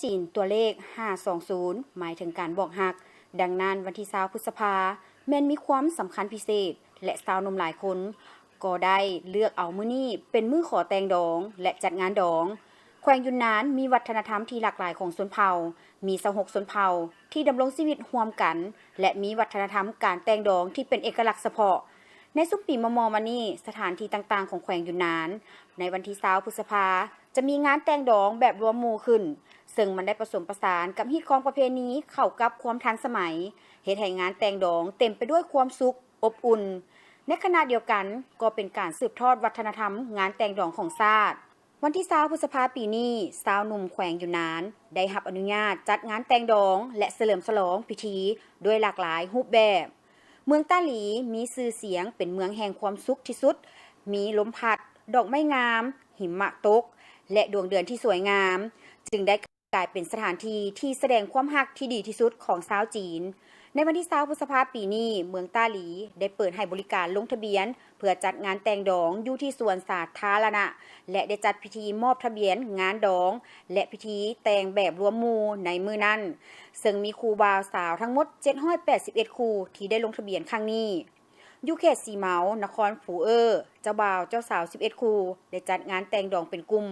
ຈີນ ຕົວເລກຫ້າສອງສູນ ໝາຍເຖິງການບອກຮັກ. ດັ່ງນັ້ນ, ວັນທີຊາວ ພຶດສະພາ ແມ່ນມີຄວາມສຳຄັນພິເສດ ແລະ ຊາວໜຸ່ມຫຼາຍຄົນກໍໄດ້ເລືອກເອົາມື້ນີ້ເປັນມື້ຂໍແຕ່ງດອງ ແລະ ຈັດງານດອງ. ແຂວງຢຸນນານມີວັດທະນະທຳທີ່ຫຼາກຫຼາຍຂອງຊົນເຜົ່າ, ມີຊາວຫົກຊົນເຜົ່າທີ່ດຳລົງຊີວິດຮ່ວມກັນ ແລະ ມີວັດທະນະທຳການແຕ່ງດອງທີ່ເປັນເອກະລັກສະເພາະ. ໃນຊຸມປີມໍ່ໆມານີ້, ສະຖານທີ່ຕ່າງໆຂອງແຂວງຢຸນນານ ໃນວັນທີຊາວ ພຶດສະພາ ຈະມີງານແຕ່ງດອງແບບລວມໝູ່ຂຶ້ນ, ເຊິ່ງມັນໄດ້ປະສົມປະສານກັບຮີດຄອງປະເພນີເຂົ້າກັບຄວາມທັນສະໄໝ, ເຮັດໃຫ້ງານແຕ່ງດອງເຕັມໄປດ້ວຍຄວາມສຸກ, ອົບອຸ່ນ. ໃນຂະນະດຽວກັນ, ກໍເປັນການສືບທອດວັດທະນະທຳງານແຕ່ງດອງຂອງຊາດ. ວັນທີຊາວ ພຶດສະພາປີນີ້, ຊາວໜຸ່ມແຂວງຢຸນນານໄດ້ຮັບອະນຸຍາດຈັດງານແຕ່ງດອງ ແລະ ສະເຫຼີມສະຫຼອງພິທີດ້ວຍຫຼາກຫຼາຍຮູບແບບ. ເມືອງຕາຫຼີມີຊື່ສຽງເປັນເມືອງແຫ່ງຄວາມສຸກທີ່ສຸດ, ມີລົມພັດ, ດອກໄມ້ງາມ, ຫິມະຕົກ ແລະ ດວງເດືອນທີ່ສວຍງາມ, ຈຶ່ງໄດ້ກາຍເປັນສະຖານທີ່ທີ່ສະແດງຄວາມຮັກທີ່ດີທີ່ສຸດຂອງຊາວຈີນ. ໃນວັນທີຊາວ ພຶດສະພາປີນີ້, ເມືອງຕາຫຼີໄດ້ເປີດໃຫ້ບໍລິການລົງທະບຽນ ເພື່ອຈັດງານແຕ່ງດອງຢູ່ທີ່ສວນສາທາລະນະ ແລະ ໄດ້ຈັດພິທີມອບທະບຽນງານດອງ ແລະ ພິທີແຕ່ງແບບລວມໝູ່ໃນມື້ນັ້ນ, ເຊິ່ງມີຄູ່ບ່າວສາວທັງໝົດເຈັດຮ້ອຍແປດສິບເອັດຄູ່ທີ່ໄດ້ລົງທະບຽນຄັ້ງນີ້. ຢູ່ເຂດສີເມົາ, ນະຄອນພູເອີ, ເຈົ້າບ່າວເຈົ້າສາວສິບເອັດຄູ່ ໄດ້ຈັດງານແຕ່ງດອງເປັນກຸ່ມ.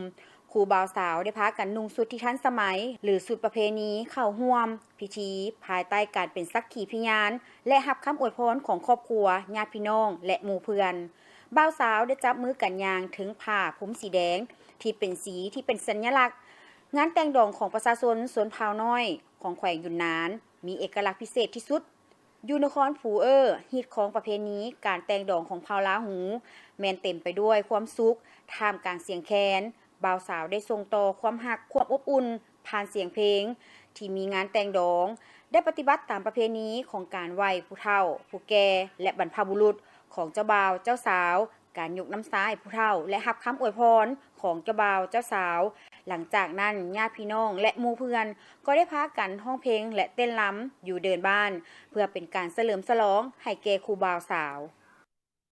ຄູ່ບ່າວສາວໄດ້ພາກັນນຸ່ງຊຸດທີ່ທັນສະໄໝ ຫຼື ຊຸດປະເພນີເຂົ້າຮ່ວມພິທີ ພາຍໃຕ້ການເປັນສັກຂີພະຍານ ແລະ ຮັບຄຳອວຍພອນຂອງຄອບຄົວ, ຍາດພີ່ນ້ອງ ແລະ ໝູ່ເພື່ອນ. ບ່າວສາວໄດ້ຈັບມືກັນຍ່າງເທິງຜ້າພົມສີແດງ ທີ່ເປັນສີທີ່ເປັນສັນຍະລັກ. ງານແຕ່ງດອງຂອງປະຊາຊົນຊົນເຜົ່ານ້ອຍຂອງແຂວງຢຸນນານ ມີເອກະລັກພິເສດທີ່ສຸດ. ຢູ່ນະຄອນພູເອີ, ຮີດຄອງປະເພນີການແຕ່ງດອງຂອງເຜົ່າລາຫູ ແມ່ນເຕັມໄປດ້ວຍຄວາມສຸກ, ທ່າມກາງສຽງແຄນ, ບ່າວສາວໄດ້ສົ່ງຕໍ່ຄວາມຮັກ, ຄວາມອົບອຸ່ນ ຜ່ານສຽງເພງ. ທີ່ມີງານແຕ່ງດອງ ໄດ້ປະຕິບັດຕາມປະເພນີຂອງການໄຫວ້ຜູ້ເຖົ້າ, ຜູ້ແກ່ ແລະ ບັນພະບຸລຸດຂອງເຈົ້າບ່າວເຈົ້າສາວ, ການຍົກນ້ຳຊາໃຫ້ຜູ້ເຖົ້າ ແລະ ຮັບຄຳອວຍພອນຂອງເຈົ້າບ່າວເຈົ້າສາວ. ຫຼັງຈາກນັ້ນ, ຍາດພີ່ນ້ອງ ແລະ ໝູ່ເພື່ອນກໍໄດ້ພາກັນຮ້ອງເພງ ແລະ ເຕັ້ນລຳຢູ່ເດີ່ນບ້ານ ເພື່ອເປັນການສະເຫຼີມສະຫຼອງໃຫ້ແກ່ຄູ່ບ່າວສາວ.